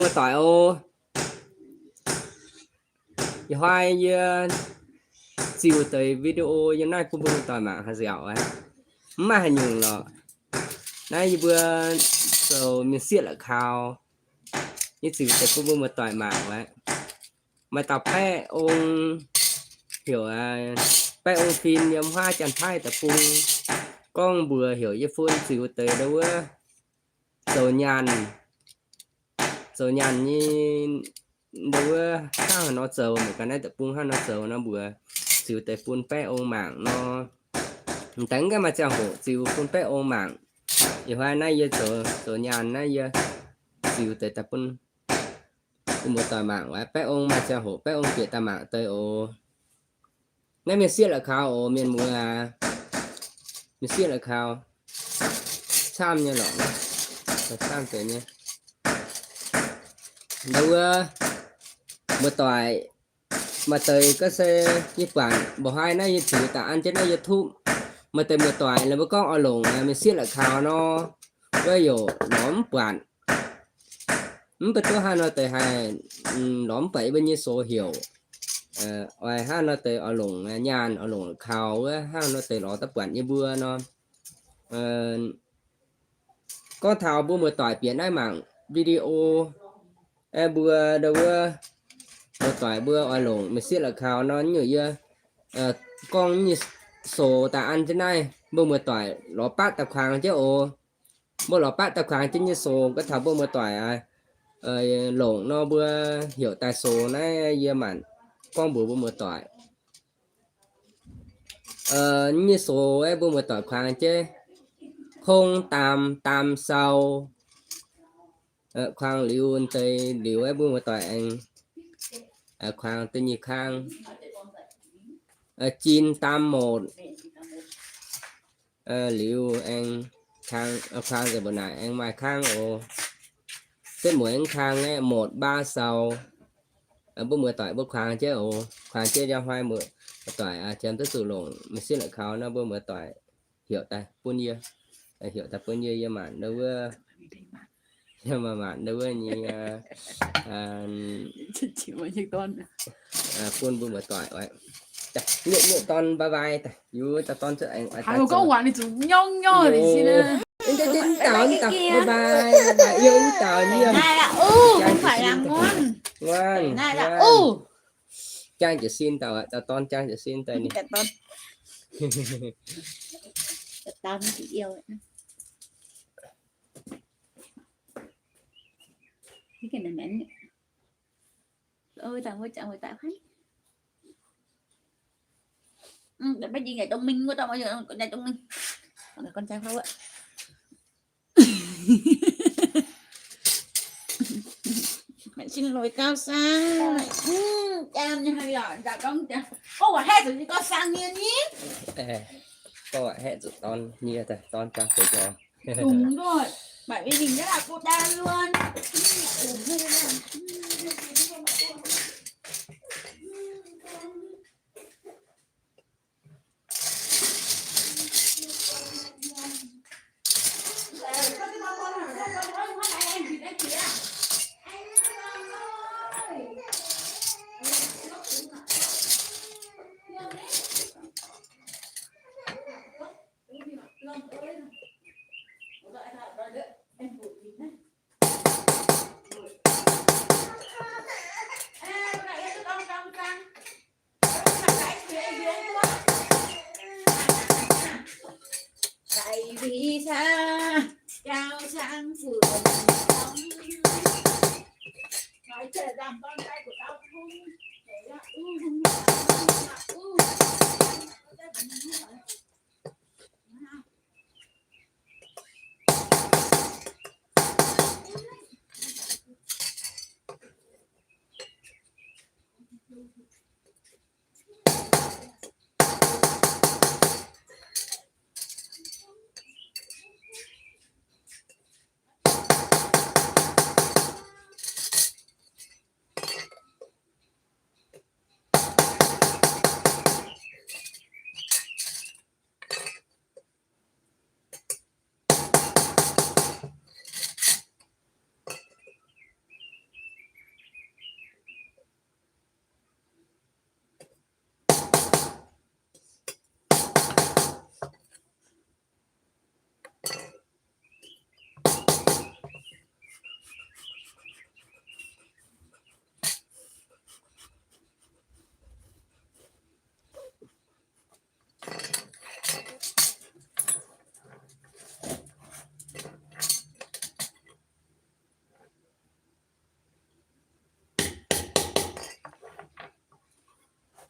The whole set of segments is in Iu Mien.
Muoz-doic oc, ih hnoi yie ziux deix video yiem naaiv bun mbuo muoz-doic mangc haaix nziaauc aqv. Mv maaih haaix nyungc lorqc. Naaiv yie mbuo zoux mienh sieqv la'kau, yie ziux deix bun mbuo muoz-doic mangc aqv. Maaih dauh baeqv ong, heuc baeqv ong fin yiem huaav Janx-Taiv deic-bung, gorngv mbuox heuc yie fun ziux deix ndau wuov zoux nyaanh, zoux nyaanh nyei ndau wuov hnangv haaix nor zoux, mangc gaax naaiv deic-bung hnangv nor zoux nor mbuox ziux deix bun baeqv ong mangc nor. M'daaih mv gaengh maaih ziangh hoc ziux bun baeqv ong mangc. Ih hnoi naaiv yie zoux, zoux nyaanh naaiv yie ziux deix daaih bun, bun muoz-doic mangc. Baeqv ong maaih ziangh hoc baeqv ong bieqc daaih mangc deix oc. Naaiv mienh sieqv la'kau oc, mienh muoz aac, mienh sieqv la'kau, camv nyei lorqc, camv deix nyei. Ndau wuov muoz-doic, maaih deix gorngv se yie buatc mba'hnoi naaiv yie ziux daaih an jienv naaiv YouTube, maaih deix muoz-doic la'buo gorngv oix longc mienh sieqv la'kau nor, wuov youc lorz mv buatc. Mv baac duqv hnangv nor deix haih lorz mv buatc yie mbuo nyei sox heuc. Oix hnangv nor deix oix longc nyaanh, oix longc la'kau wuov, hnangv nor deix lorz daaih buatc yie mbuo nor. Gorngv taux mbuo muoz-doic bieqc naaiv mangc video, aeqv, mbuo ndau wuov muoz-doic mbuo oix longc mienh sieqv la'kau nor, nyungc yie gorngv nyei sox daaih an jienv naaiv, mbuo muoz-doic lorz batv daaih kuangx jienv oc. Mbuo lorz batv daaih kuangx jienv nyei sox, gorngv taux mbuo muoz-doic longc nor mbuo heuc daaih sox naaiv yie maanc gorngv mbuox mbuo muoz-doic. Nyei sox aeqv, mbuo muoz-doic kuangx jienv kong daam, daam sau. Kuangx liuz deix liuz aeqv, mbuo muoz-doic aengx kuangx da'nyeic kang. Jin daam motc. Liuz aengx kang, kuangx nzengc mbuo naaic aengx maaih kang oc. Setv mueiz aengx kang aeqv, motc mbaa sau. Mbuo muoz-doic mbuo kuangx jienv oc. Kuangx jienv njang hnoi muoz-doic janx duqv zuqc longc mienh sieqv la'kau nor, mbuo muoz-doic heuc daaih bun yie, heuc daaih bun yie, yie maanc ndau wuov, yie maanc ndau wuov nyei bun mbuo muoz-doic oc. Nyei, nyei dorn bye bye daaih, yie dauh dorn cuotv aengx. Bye bye, bye bye, yie dauh nyei. Jang jiez sin dauh, dauh dorn jang jiez sin daaih ninh. Mẹ xin lỗi Cao Sang. Ừm, em như hay là dạ con, cô bảo hết rồi thì con sang Niên nhé. Ê, cô bảo hết rồi, con Niên rồi, con sang Sài Gòn. Đúng rồi, bởi vì mình rất là cô đơn luôn.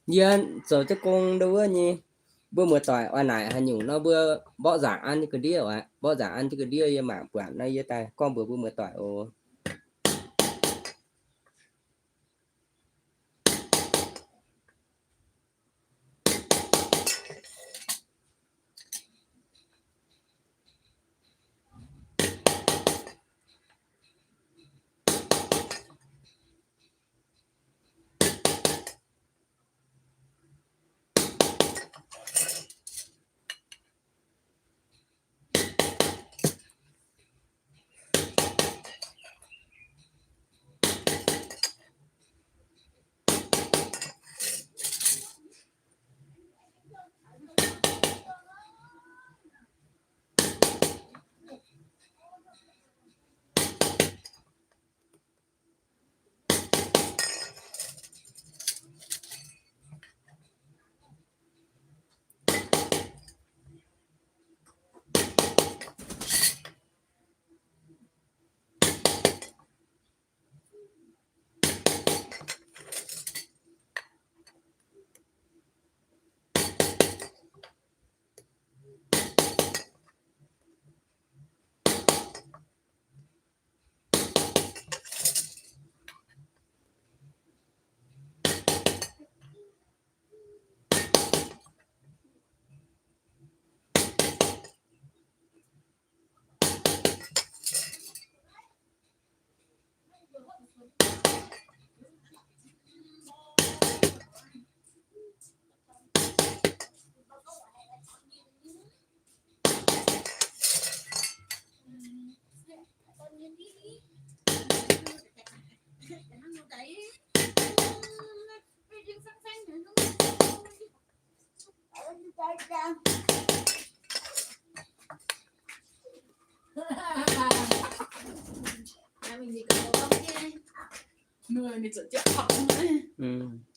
Yie zoux jienv gong ndau wuov nyei, mbuo muoz-doic oix naaic haaix nyungc nor mbuo mborqv nzaangc an jienv ga'ndiev oc. Mborqv nzaangc an jienv ga'ndiev yie mangc buatc nor yie daaih gorngv mbuox mbuo muoz-doic oc.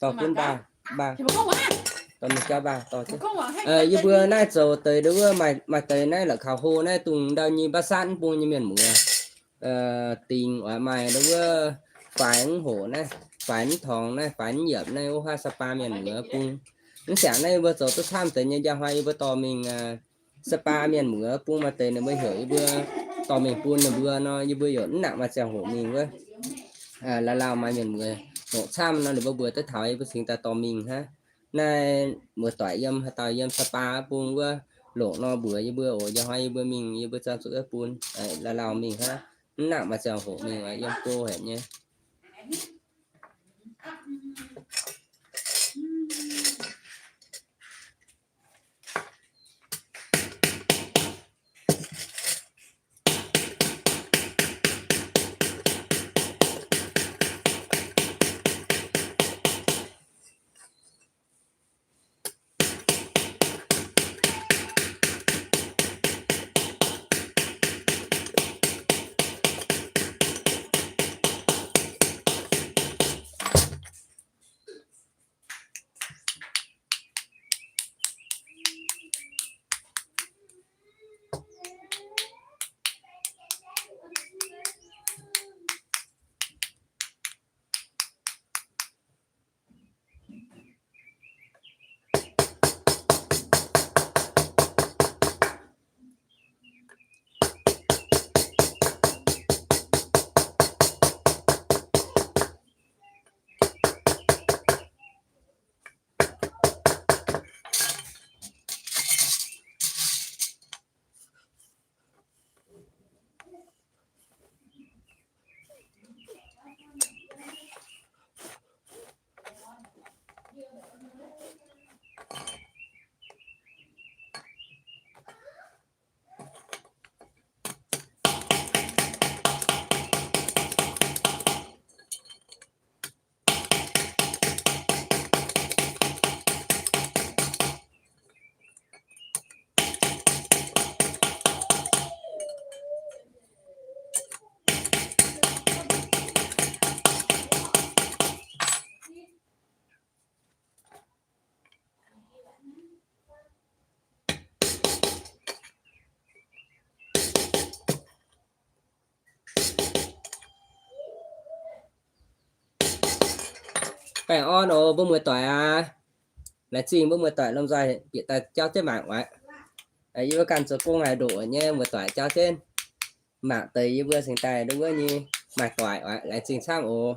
Dorh gunv mbaah, mbaah. Dorh mingh jauv mbaah, dorh jienv. Yie mbuo naaiv zoux deix ndau wuov, maaih deix naaiv la'kaux hlo naaiv dongh ndau nyei mba'satv mv bung nyei mienh muoz. Dingc oix maaih ndau wuov faix mv hoqc naaiv, faix mv torngx naaiv, faix mv yiepc naaiv, wuov haav Sa'baa mienh muoz bung. Mv siangx naaiv yie mbuo zoux duqv camv deix nyei njang hnoi yie mbuo dorh mingh Sa'baa mienh muoz bung maaih deix ninh mbuo heuc yie mbuo dorh mingh bun ninh mbuo nor, yie mbuo yaac mv nangc maaih ziangh hoc mingh wuov. Lauh lauh maaih mienh muoz longc camv nor, ninh mbuo mbuox duqv taux yie mbuo cingx daaih dorh mingh hnangv. Naaiv muoz-doic yiem haaix dauh yiem Sa'baa bung wuov, longc nor mbuox yie mbuo oc. Njang hnoi yie mbuo mingh, yie mbuo ziangh zuqc wuov bun, lauh lauh mingh hnangv. Mv nangc maaih ziangh hoc mingh, yiem go haic nyei. Baengh orn oc mbuo muoz-doic aac. Laengz zingh mbuo muoz-doic lomh nzoih bieqc daaih jauv jienv mangc oc. Yie mbuo ganh zoux gong haaix ndoqc nyei muoz-doic jauv jienv mangc deix yie mbuo cingx daaih ndon wuov nyei maaih doic oc. Laengz zingh camv oc.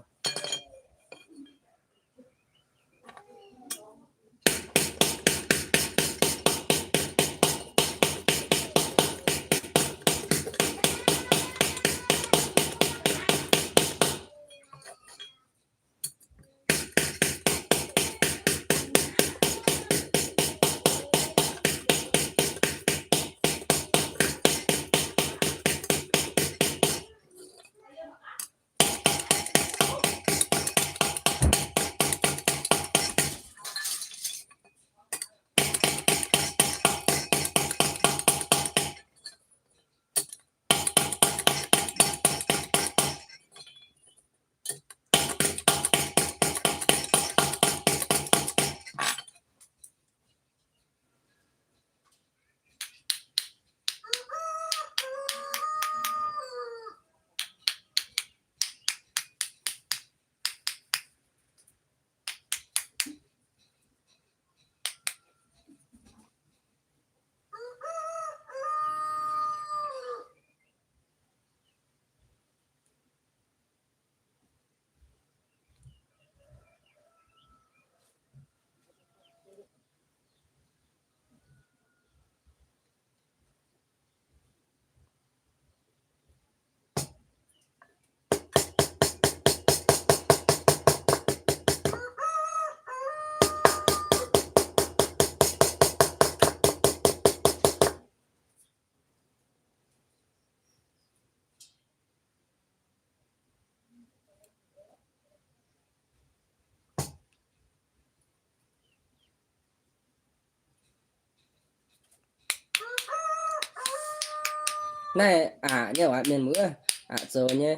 Naaiv aqc nyei waac mienh muoz, aqc zoux nyei.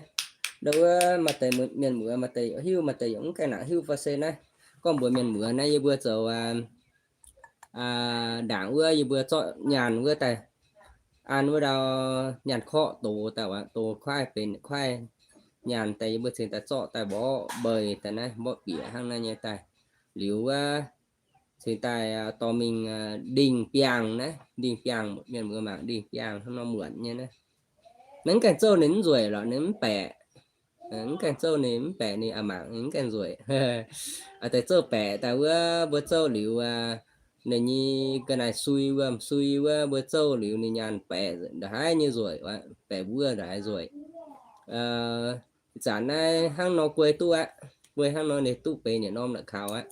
Ndau wuov maaih deix mienh muoz maaih deix yaac hiuv, maaih deix yaac mv gaengh nangc hiuv fai se naaiv gorngv mbuox mienh muoz naaiv yie mbuo zoux ndaangc wuov yie mbuo zorqv nyaanh wuov daaih an wuov ndau nyaanh korqv dox daaih, dox kuaaiv benx kuaaiv nyaanh daaih yie mbuo cingx daaih zorqv daaih mborqv mbeix daaih naaiv, mborqv bieqc hnangv naaiv nyei daaih. Liuz wuov cingx daaih dorh mingh ndingh biangh naaiv, ndingh biangh, mienh muoz mangc ndingh biangh hnangv nor muonc nyei naaiv. Ninh mv gaengh zouv ninh mv nzueic lorqc, ninh mv baeqc. Mv gaengh zouv ninh mv baeqc ninh aqc mangc ninh mv gaengh nzueic. Daaih zouv baeqc daaih wuov mbuo zouv liuz ninh nyei ga'naaiv sui wuom sui wuov mbuo zouv liuz ninh nyaanh baeqc ndongc haaix nyei nzueic, baeqc wuov ndongc haaix nzueic. Ih zanc naaiv hnangv nor guei duqv aqv. Guei hnangv nor ninh duqv benx yietc norm la'kaux aqv.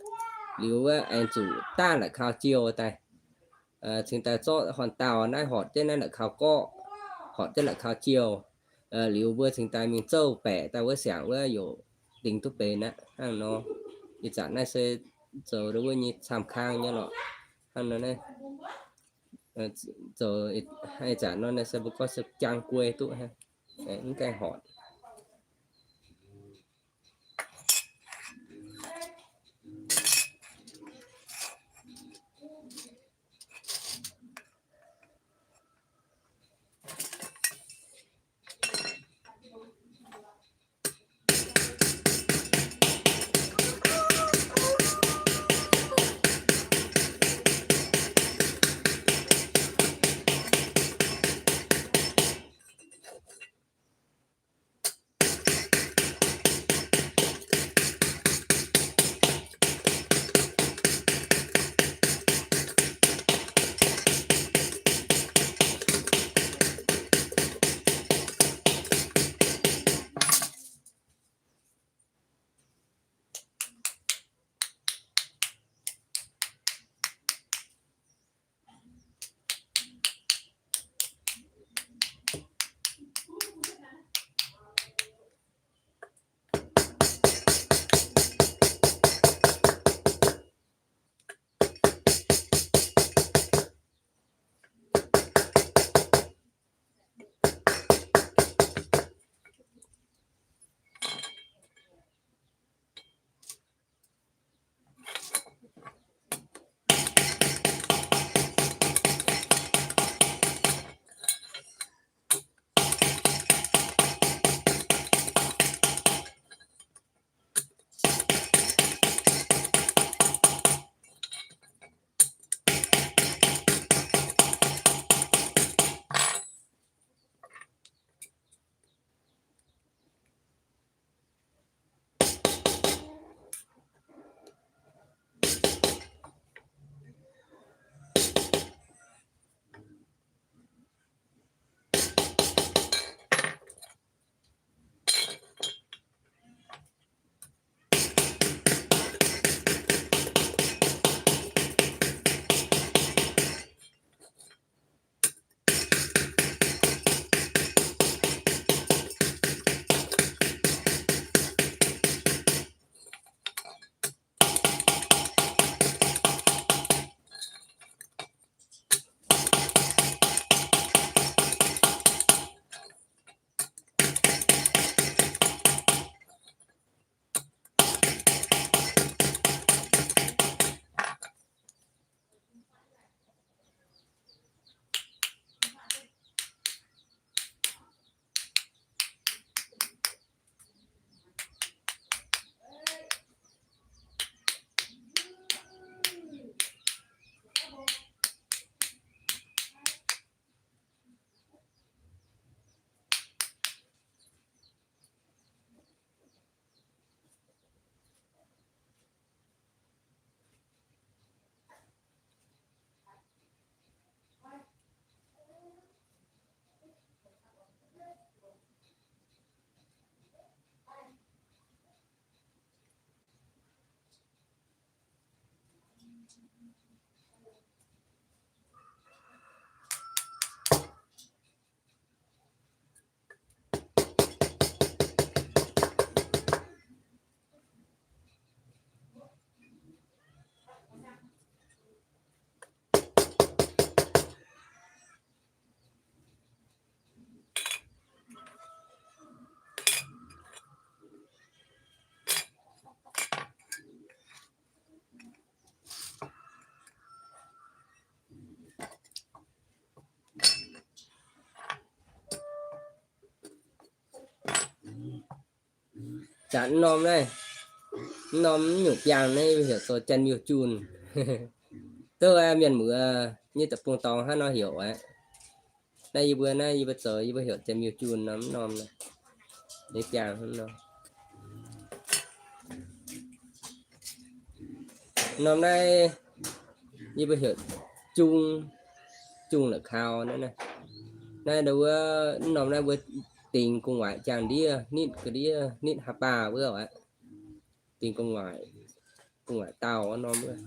Liuz wuov aengx zuqc daav la'kaux jiou daaih. Cingx daaih zorqv horn dauh naaiv horpc jienv naaiv la'kaux gorqv, horpc jienv la'kaux jiou. Liuz mbuo cingx daaih mingh zouv baeqc daaih wuov siangx wuov yaac dingx duqv benx aqv. Hnangv nor, ih zanc naaiv se zoux wuov nyei camv kang nyei lorqc. Hnangv nor naaiv zoux ih zanc nor naaiv se mbuo gorngv se jang guei duqv, mv gaengh horpc. Zanc mv norm naaiv, mv norm mv nyungc biangh naaiv yie mbuo heuc zoux Janx-Miuh-Junh. Duqv mienh muoz nyei deic-bung dorngx hnangv nor heuc aqv. Naaiv yie mbuo, naaiv yie mbuo zoux, yie mbuo heuc Janx-Miuh-Junh norm mv norm naaiv. Nyei biangh hnangv nor. Norm naaiv yie mbuo heuc jung, jung la'kau naaiv. Naaiv ndau wuov mv norm naaiv mbuo dingx gu'nguaaic jangx ndiev, nitv ga'ndiev, nitv haaix baah wuov aqv. Dingx gu'nguaaic, gu'nguaaic dauh wuov norm wuov.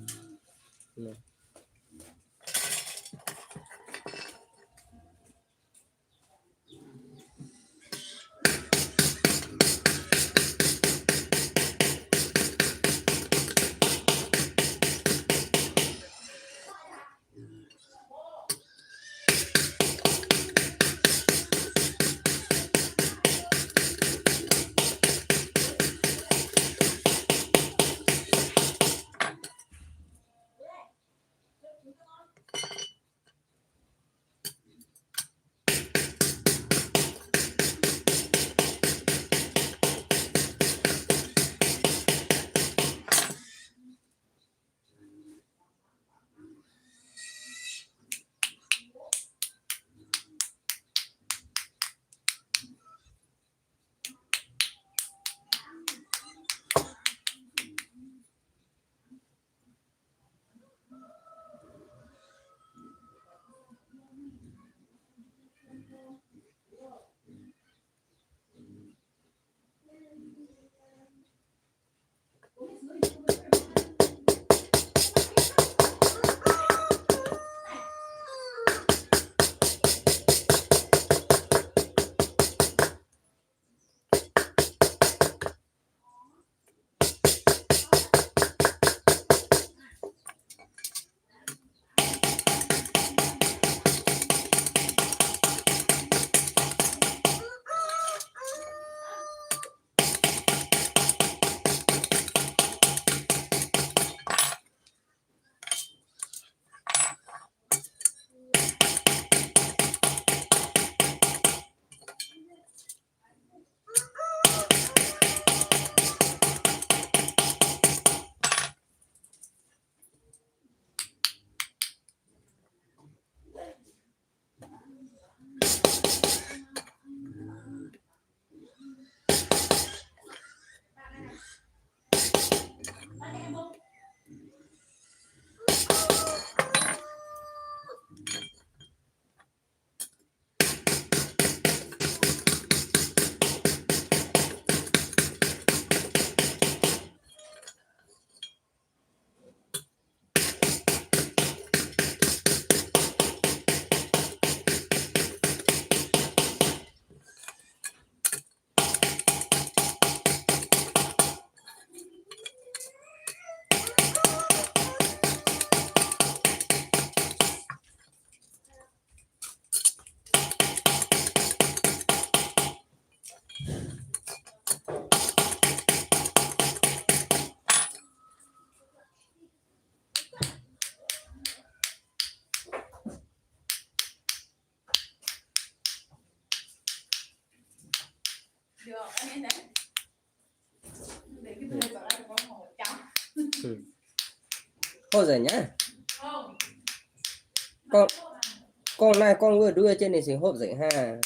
Hopv nzengc aqv. Gorngv naaiv gorngv wuov nduov jienv ninh cingx hopv nzengc hnangv.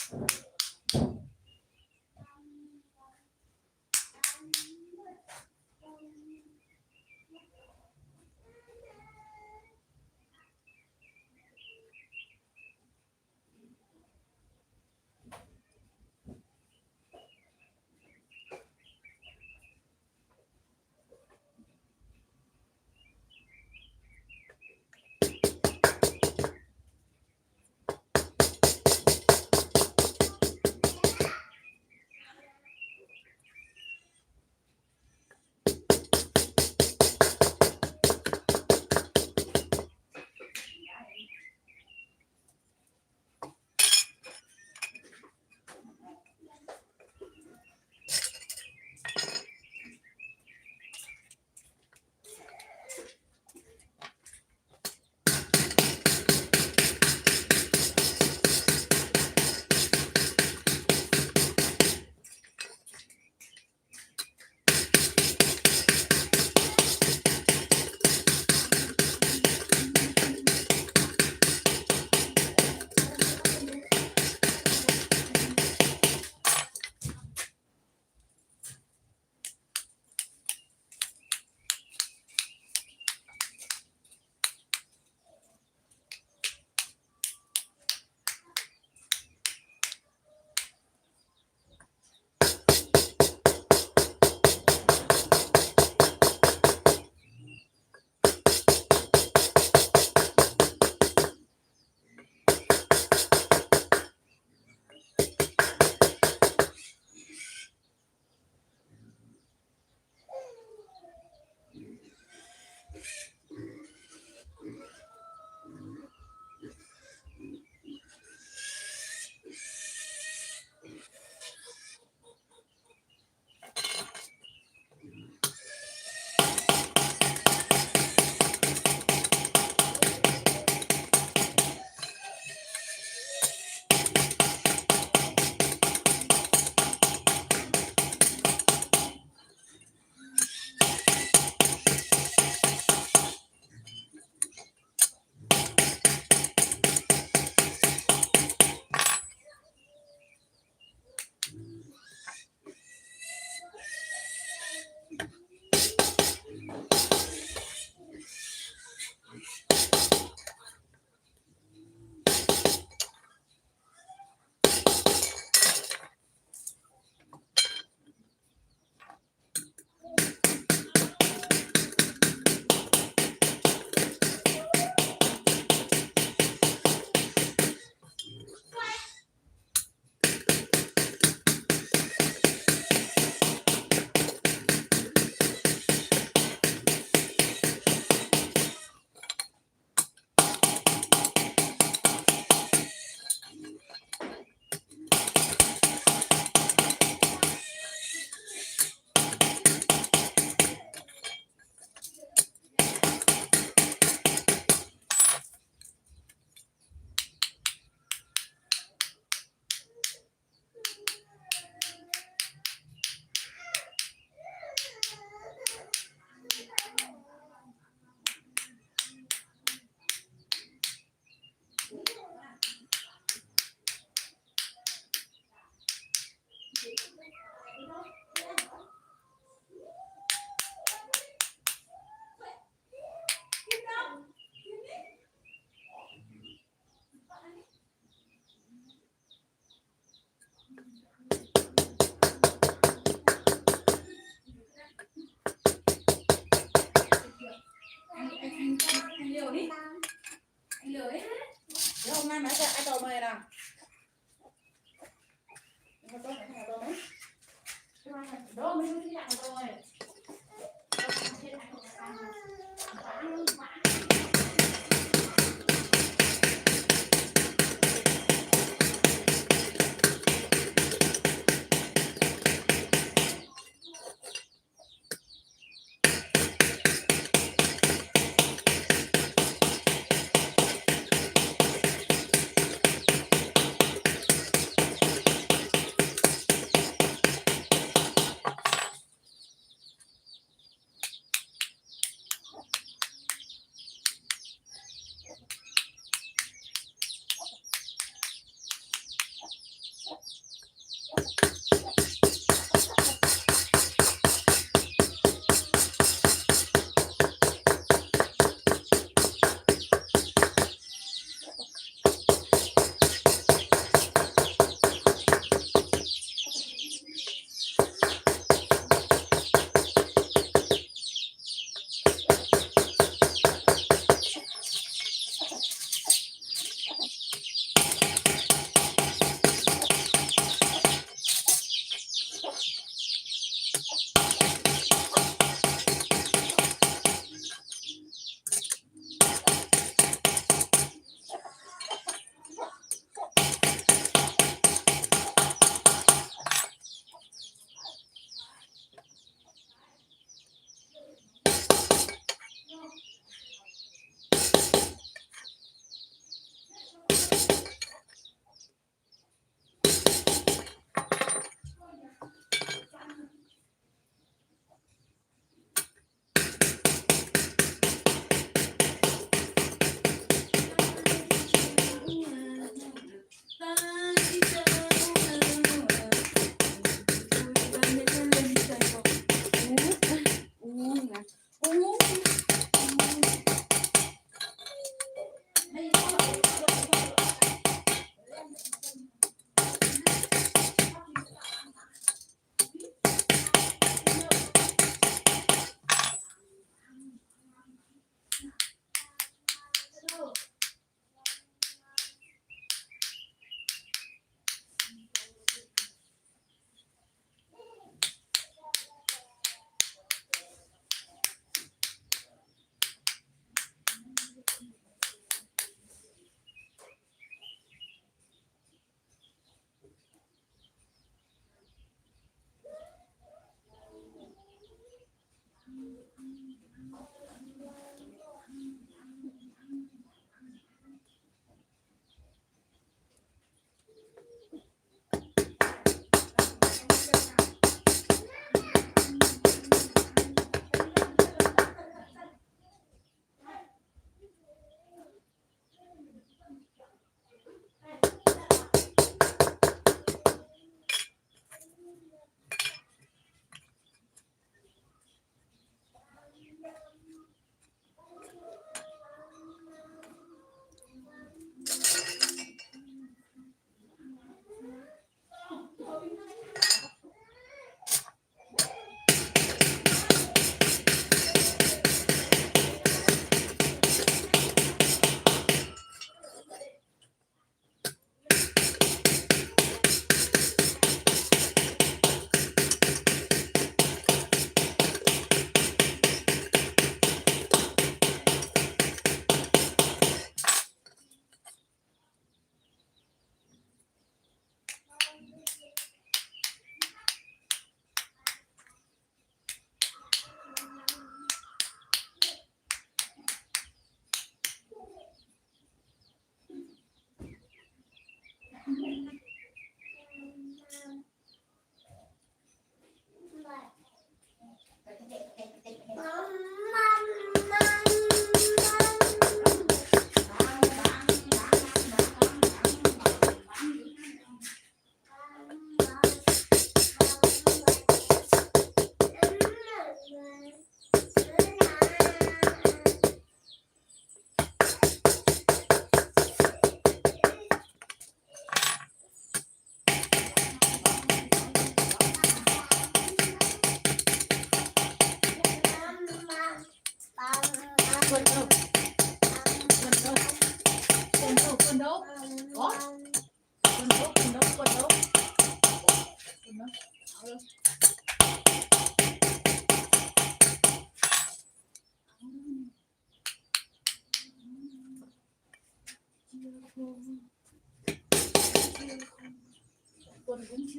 Mborqv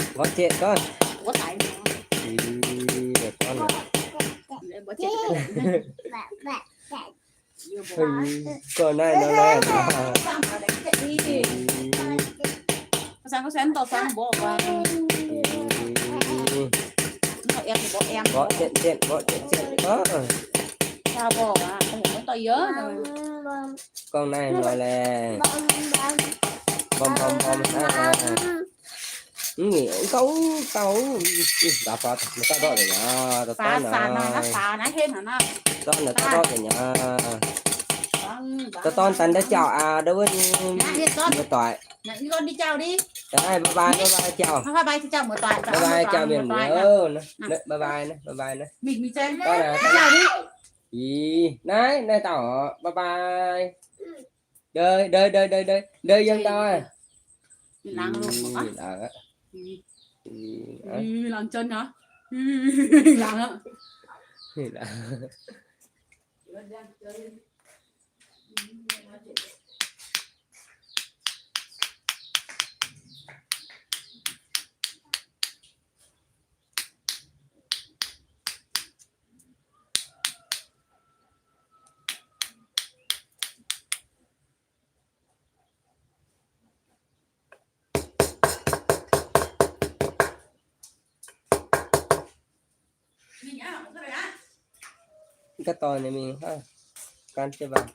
zietv gorngv. Ih, mborqv zietv gorngv. Gorngv naaiv nor laeh. Mborqv zietv zietv, mborqv zietv zietv gorngv. Gorngv naaiv nor laeh. Mbom mbom mbom hnangv. Mv nyungc gauh gauh. Dauh dorn, dauh dorn nor, dauh dorn nor. Dorn nor, dauh dorn nor. Dauh dorn daaih ndau jauv aqv, ndau wuov muoz-doic. Bye bye, bye bye jauv. Bye bye jauv mienh muoz. Bye bye naaiv, bye bye naaiv. Ih, naaiv, naaiv dauh oc, bye bye. Ndeic, ndeic, ndeic, ndeic, ndeic yiem dauh aqv. Ih, laangz aqv. Ih, laangz. Gaav dorn ninh mingh hnangv, gan jienv mbaih.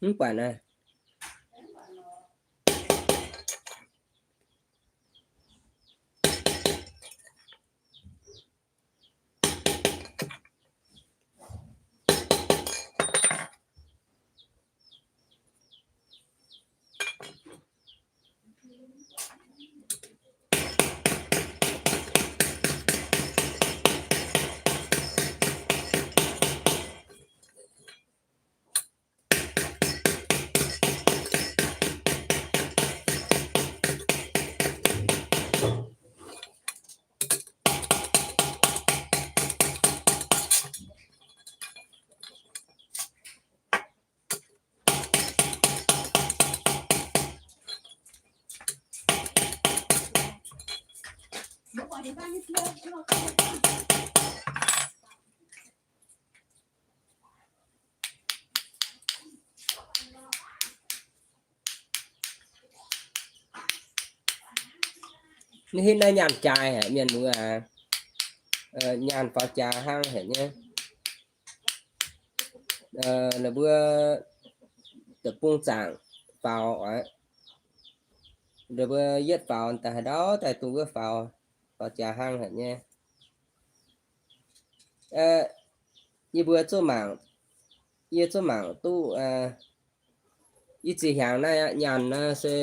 Mv baac naaiv Ninh hitv naaiv nyaanh jaaix haic mienh muoz aac. Nyaanh faaux jaax hnangv haic nyei. Ninh mbuo deic-bung zaangc faaux oc. Ninh mbuo yietv faaux daaih haaix ndau daaih dongh wuov faaux, faaux jaax hnangv haic nyei. Yie mbuo zuqc mangc, yie zuqc mangc duqv i ziex hnyangx naaiv aqv, nyaanh naaiv se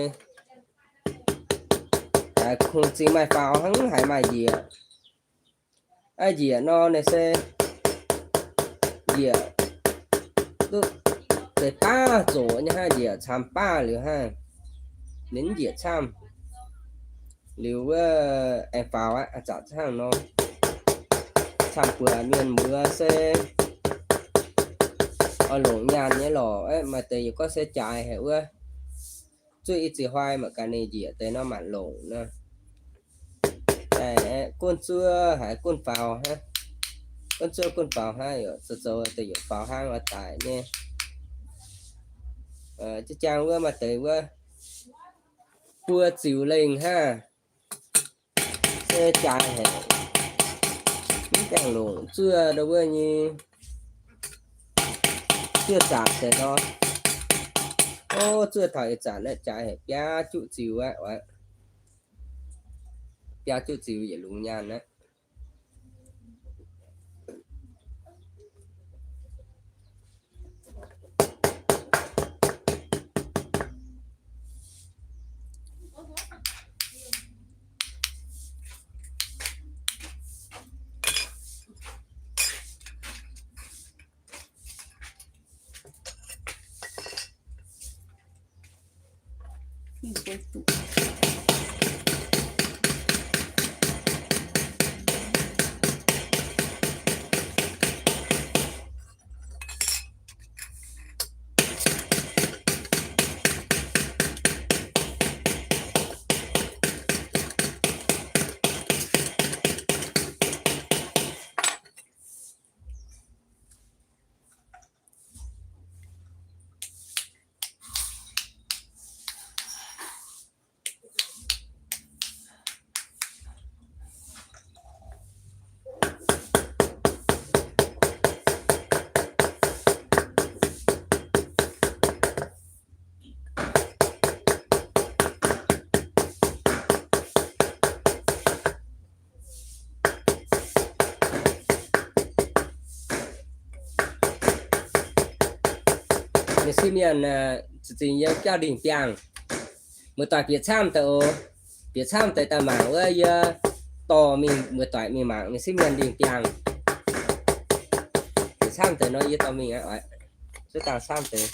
kungx zingx maaih faaux hnangv haiz maaih njiec. Aa, njiec nor naaiv se njiec duqv deix baav zoqc nyei hnangv, njiec camv baav liuz hnangv, ninh njiec camv liuz wuov aengx faaux aqv, zanc hnangv nor. Camv buatc mienh muoz se oix longc nyaanh nyei lorqc. Maaih deix yaac gorngv se jaaix haic wuov, zuqc i ziex hnoi mangc gaax ninh njiec deix nor maanc longc nor. Gunv zuov haiz gunv faaux hnangv, gunv zuov gunv faaux hnangv, zoux zoux deix yaac faaux hnangv oix daic nyei. Jiex jaang wuov maaih deix wuov buo ziux lengh hnangv. Se jaaix haic, mv gaengh longc zuov ndo wuov nyei, zuov zanc deix nor. O, zuov taux ih zanc naaiv jaaix haic, biaa juqv ziux aqv. Biaa juqv ziux yietc lungz nyaanh aqv. Ninh sieqv mienh zinh zinh yiem biauv ndingh biangh. Muoz-doic bieqc camv deix oc. Bieqc camv deix daaih mangc wuov, yie dorh mingh, muoz-doic mingh mangc ninh sieqv mienh ndingh biangh. Bieqc camv deix nor yie dorh mingh aqv. Zuov dangh camv deix.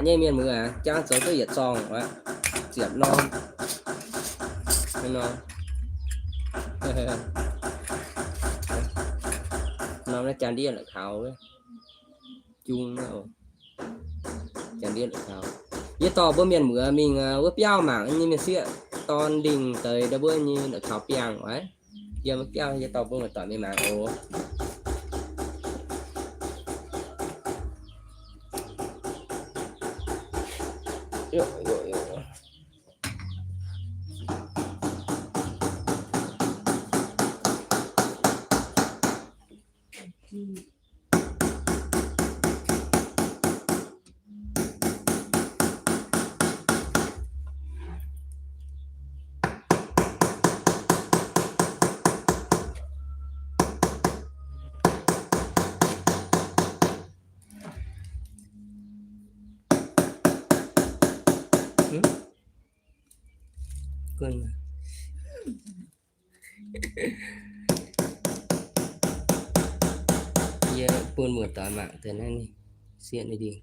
Nyei mienh muoz aac, jangv zoux duqv yietc zorngh aqv, ziepc norm. Nor, norm naaiv jaa-ndiev la'kaux, jung naaiv oc. Jaa-ndiev la'kaux. Yie dorh mbuo mienh muoz mingh wuov biauv mangc nyei mienh sieqv dorn ndingh deix ndau mbuo nyei la'kaux biangh oc. Yiem wuov biauv yie dorh mbuo muoz-doic mingh mangc oc. Yie bun muoz-doic mangc deix naaiv ninh sieqv ninh ndingh.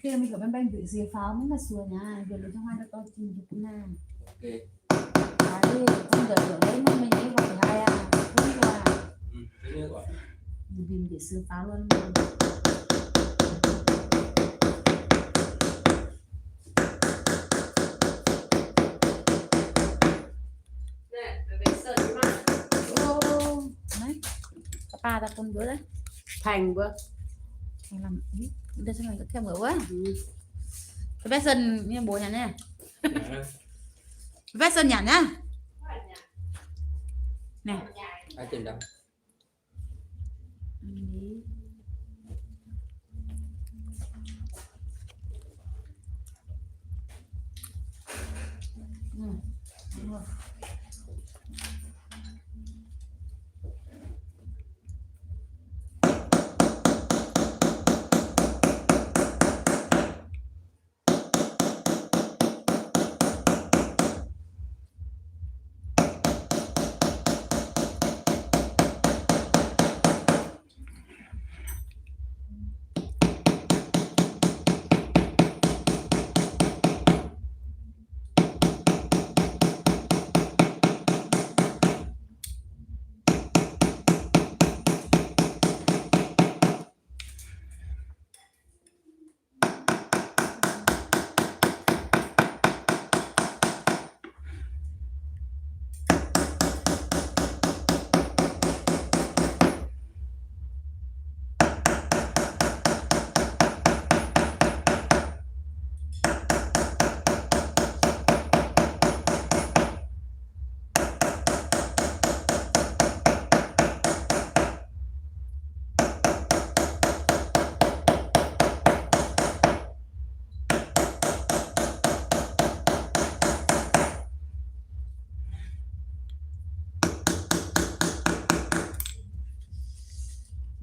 Mv heuc maiv mbaengx mbiec sie faaux maiv maaih suonc aqv, mbiec liuz hnoi dorh jiex njiec ga'naaiv. Aa, mv heuc maiv mbaengx mbiec, mv baac haaix aqv, mv baac mbiec sie faaux lo. Aa, baac daaih bun mbuo, paengx mbuo, fashion nyei, mbuo nyanc nyei, fashion nyanc nyei.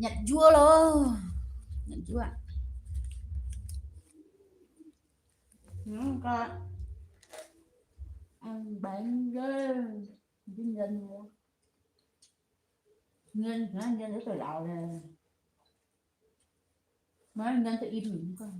Nyanc njuov loh, nyanc njuov. Bánh dê, nhân, nhân, nhân, nhân, nhân, nhân, nhân, nhân,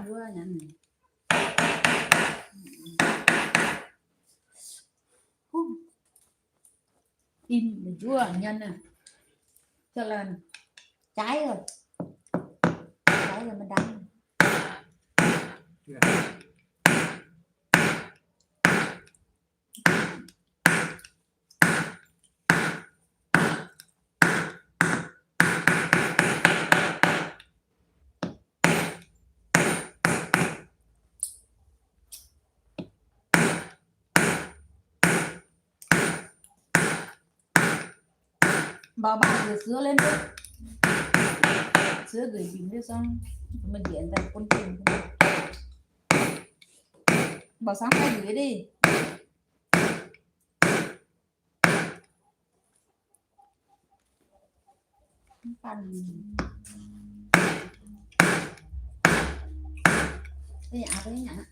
Wuov nyanc. Inh njuov nyanc naaic, jaaix, jaaix maiv dangv. Mbaa mbaa nzueic siev lorqc, siev nzueic mbienc nyei, maiv njiec daaih bun dingh. Mbaa saangv daaih nzueic deix. Mv baac, aa, aa,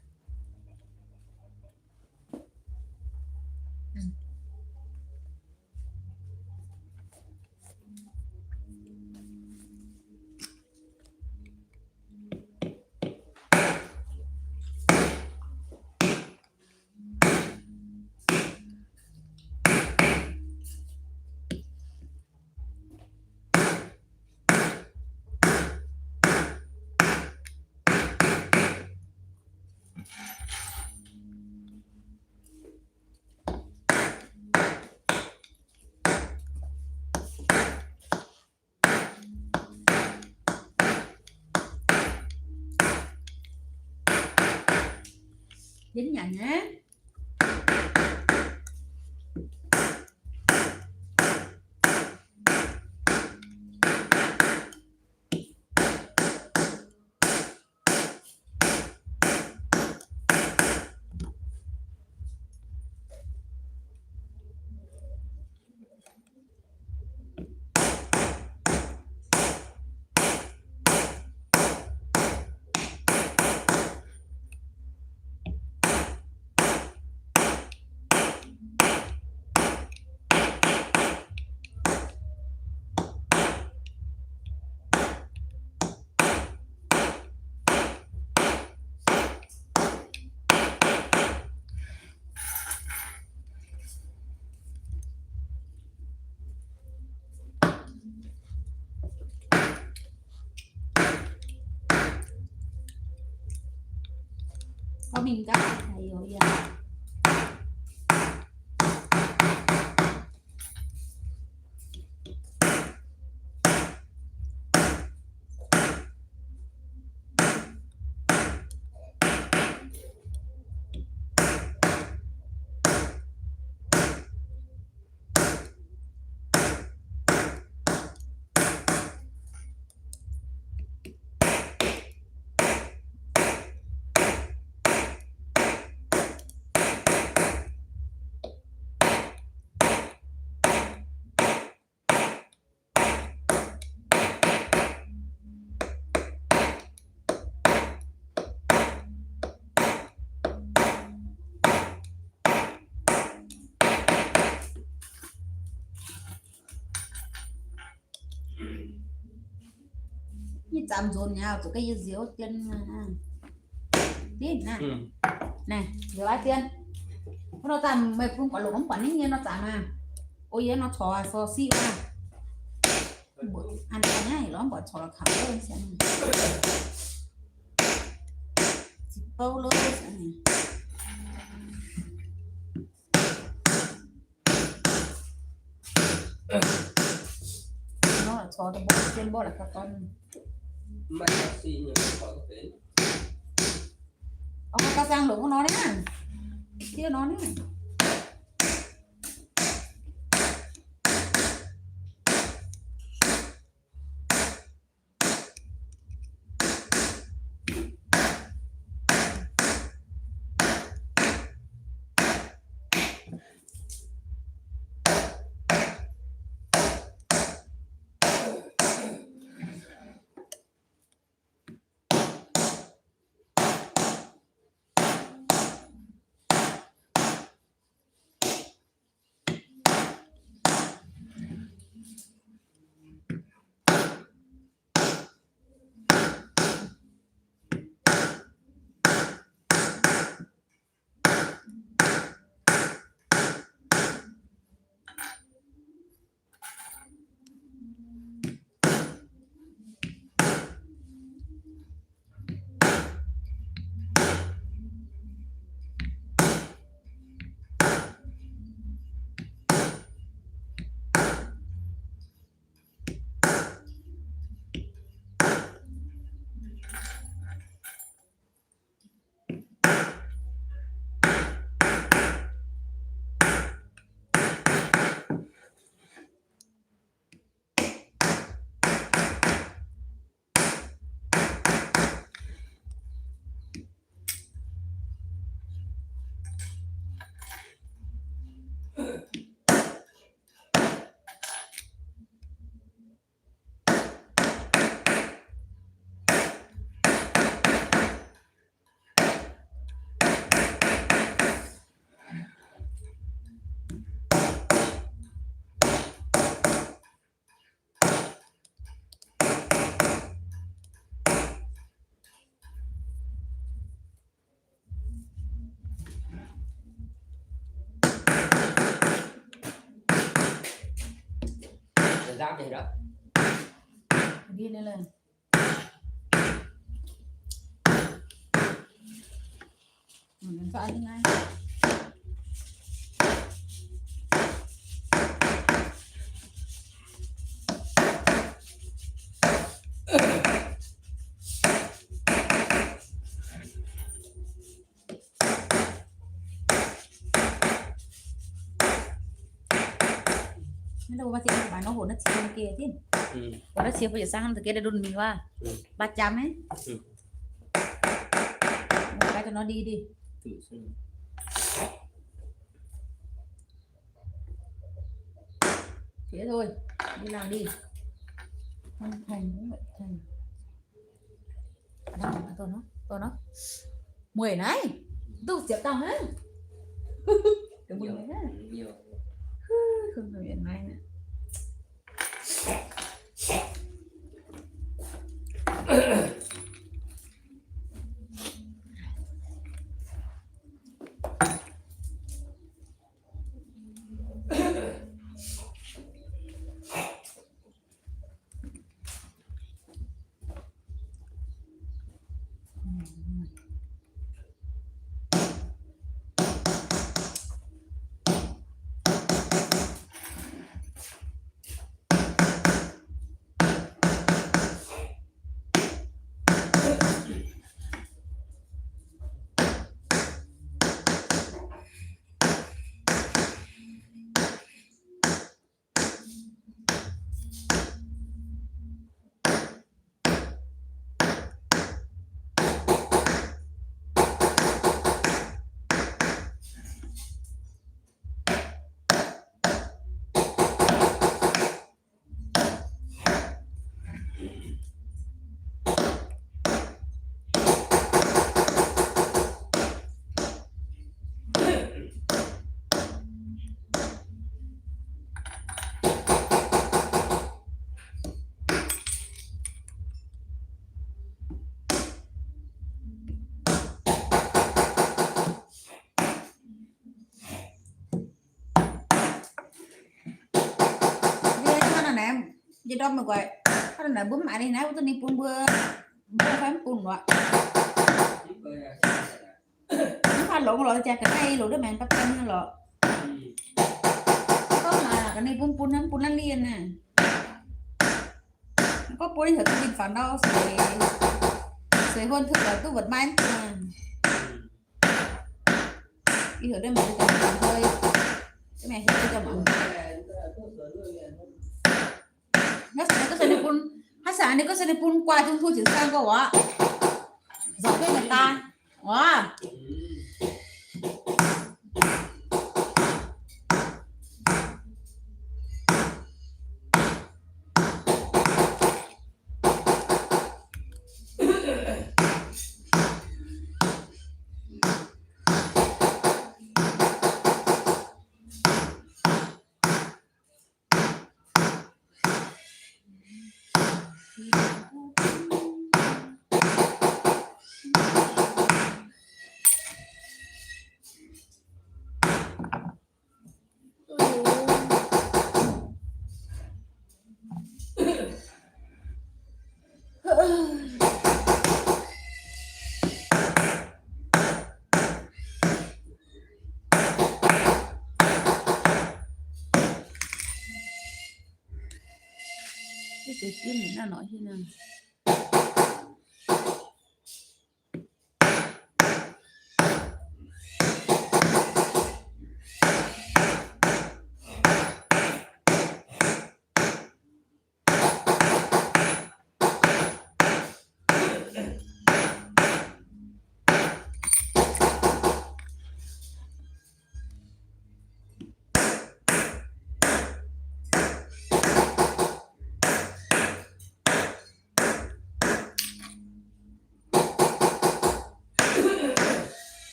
Jienv nyanc nyei. Gorngv mingh gaax, haiz youz yaac. Nyei zamx nzuonx mi'aqv, zuqc ga'yie nziouv dien. Dinh naaiv. Naaiv, nziouv aqv dien. Wuov nor zanc meih bun buatc longc mv buatc ninh nyei nor zanc maah. O yie nor corc so siqv wuov. An daaih naaiv lorz mv buatc corc la'kauc wuov. Ziqc bouv lo. Nor corc daaih mbuo zien mbuo la'kauc dorn. Maiv gauh siqv nyei, corc daaih benx. Oix gauh zaangh longc wuov nor niaa. Diev nor niaa. Mbuo maaih ziex mbuo mangc nor hoqc naaiv ziex nyei geh zinh. Hoqc naaiv ziex mbuo yietc zangv da'geh daaih ndunh mingh waac. Baac jangx naaiv. Gaax daaih nor ndie ndie. Jiex thôi, đi làng đi. Mueic naaiv, duqv ziepc dauh hnangv. Không phải miễn máy nữa. Yie hnangv naaiv, yie ndorm meih guaix, hnangv naaiv mbuo mv a'ninh naaiv, wuov duqv ninh bun mbuo, mbuo fai mv bun wuov. Mv fai longx lorqc, jaax ga'naaiv longx ndiev maengx bapv gan lorqc. Gorngv naaic ga'naaiv bun bun hnangv, bun naaiv lienh naaic. Gorngv bun heuc duqv linh faaux ndau, seix huon duqv, duqv wuotc maiv. Ih heuc ndiev maengx deix mangc hei, ndiev maengx heuc ndiev maengx. Hnangv saah ninh gorngv se ninh bun, hnangv saah ninh gorngv se ninh bun guaax Trung thu ziepc cang gorx aqv. Nzorc duqv maaih daaih. Waac.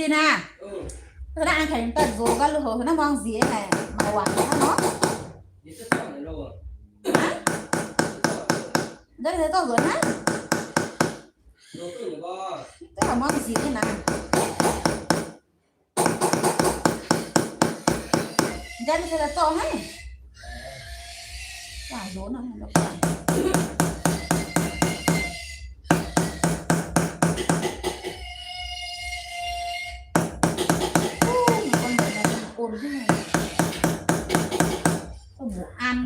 Tin naaiv, naaiv an kaic daaih nzuonx gaax, lui-houx naaiv muangx nziex naaic, maaih waac hnangv nor. Ndau ninh zorqv nzuonx hnangv. Daaih muangx nziex nyei naaic. Nzanv se la'zorh haiv. Waac nzunc nor. Mbuo an.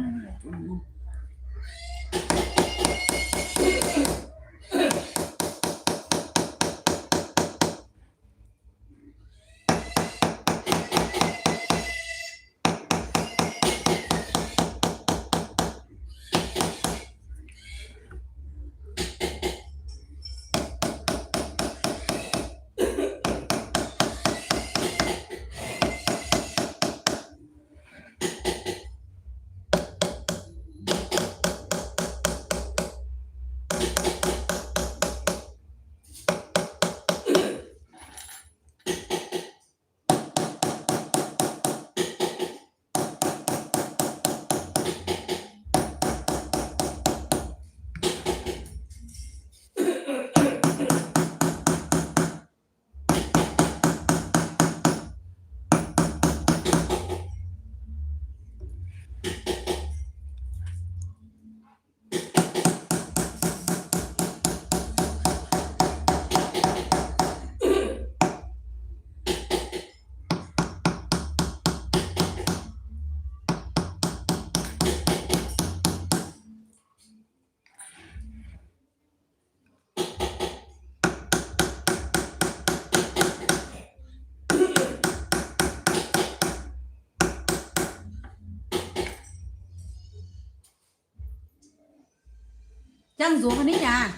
Jangx nzuonx haaix nyungc nyaac?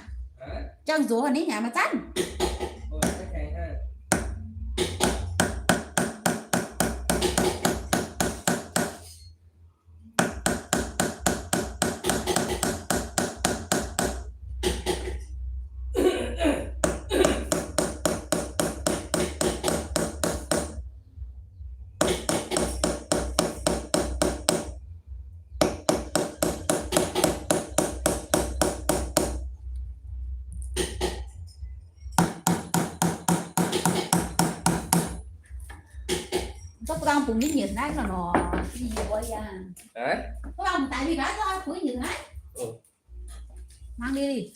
Jangx nzuonx haaix nyungc nyaac maaih zanv? Mv baac bungx nyei nyienc naaiv nor, nor, yie mbuo yangh. Mv baac daaih mingh gaax, bungx nyei nyienc naaiv. Mangc liuz.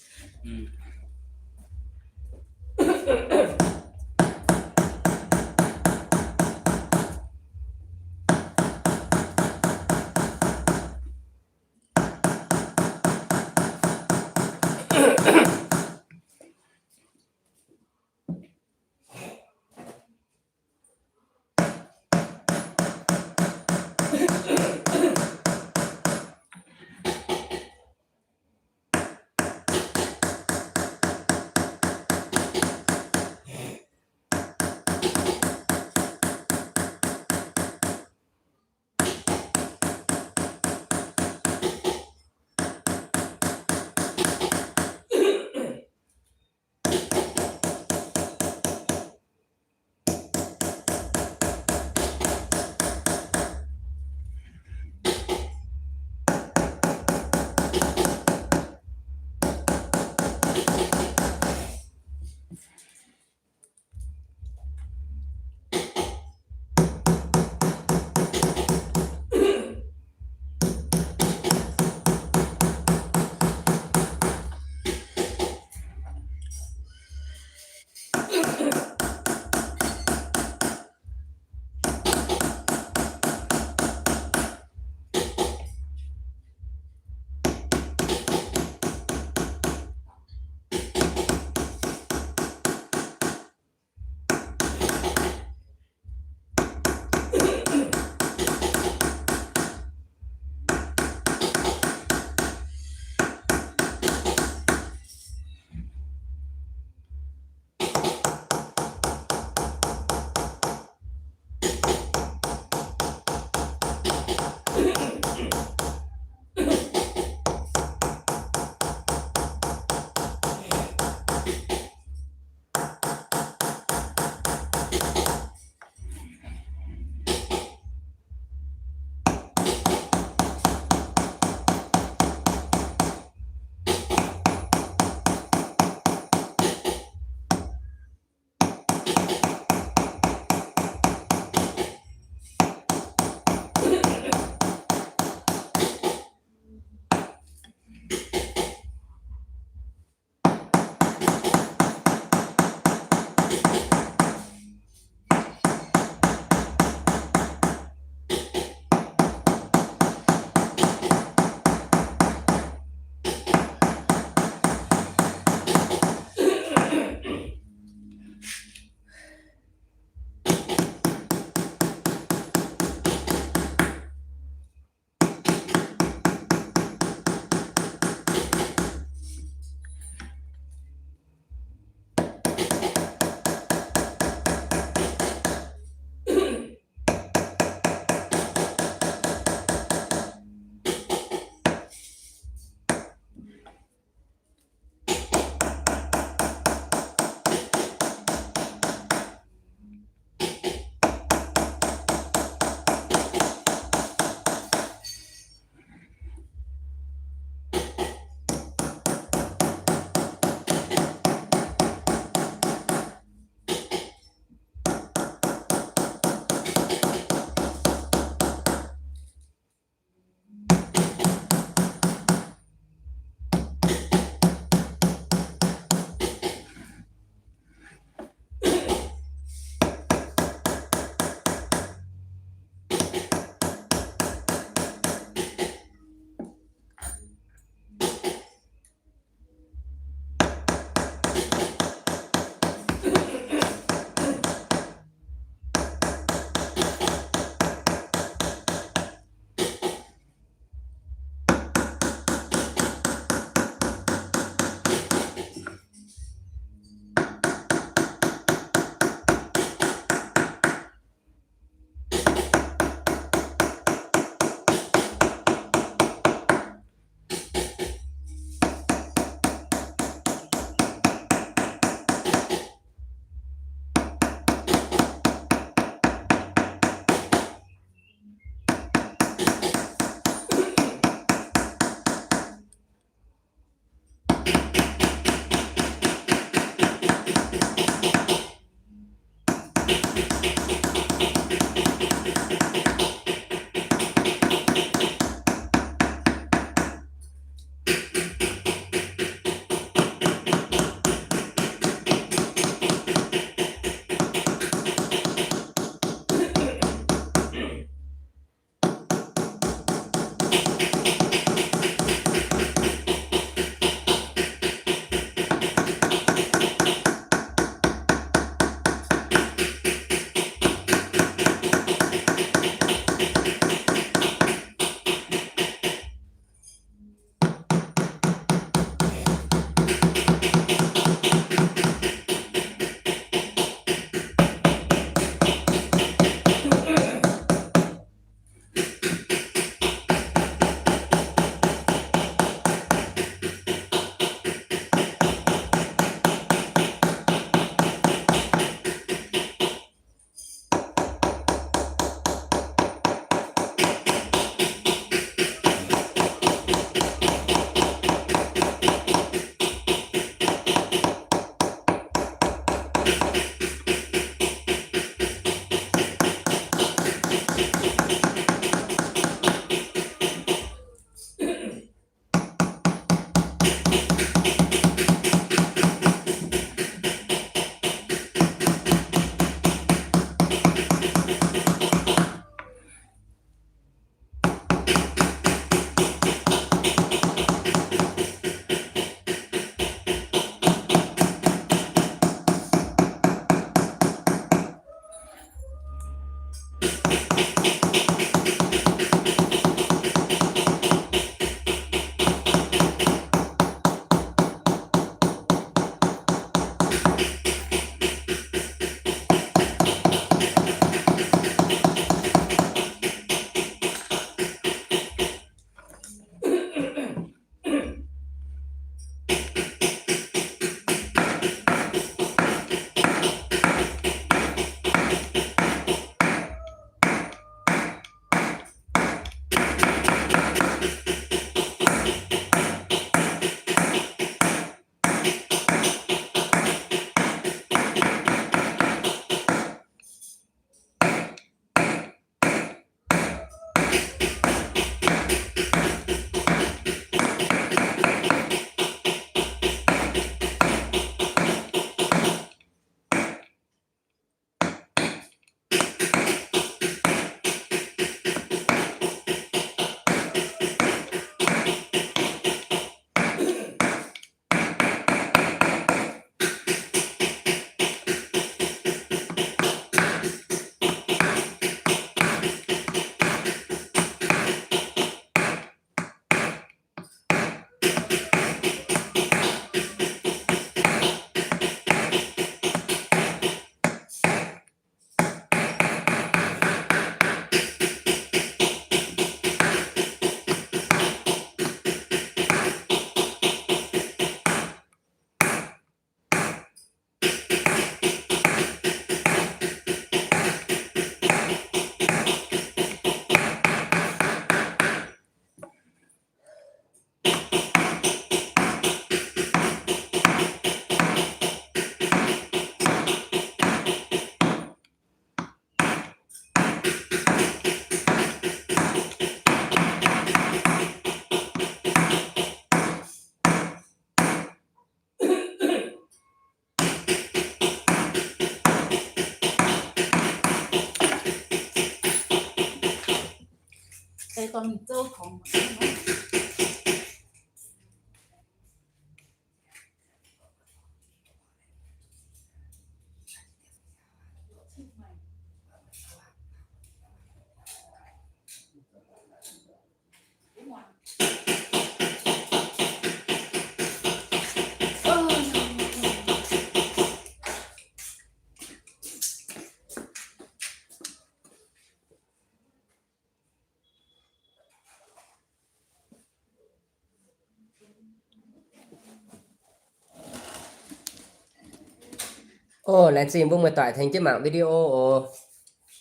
Oc, laengz zingh mbuo muoz-doic tengx jienv mangc video oc.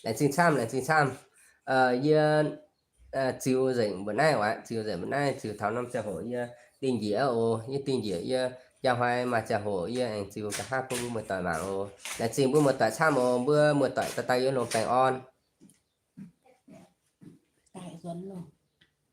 Laengz zingh camv, laengz zingh camv. Yie ziux nzengc mbuo naaiv oc, ziux nzengc mbuo naaiv, ziux taux norm ziangh hoc yie dingh njiec oc. Yie dingh njiec yie njang hnoi maaih ziangh hoc yie aengx ziux nqa'haav bun mbuo muoz-doic mangc oc. Laengz zingh mbuo muoz-doic camv oc. Mbuo muoz-doic dauh dauh yiem longx baengh orn.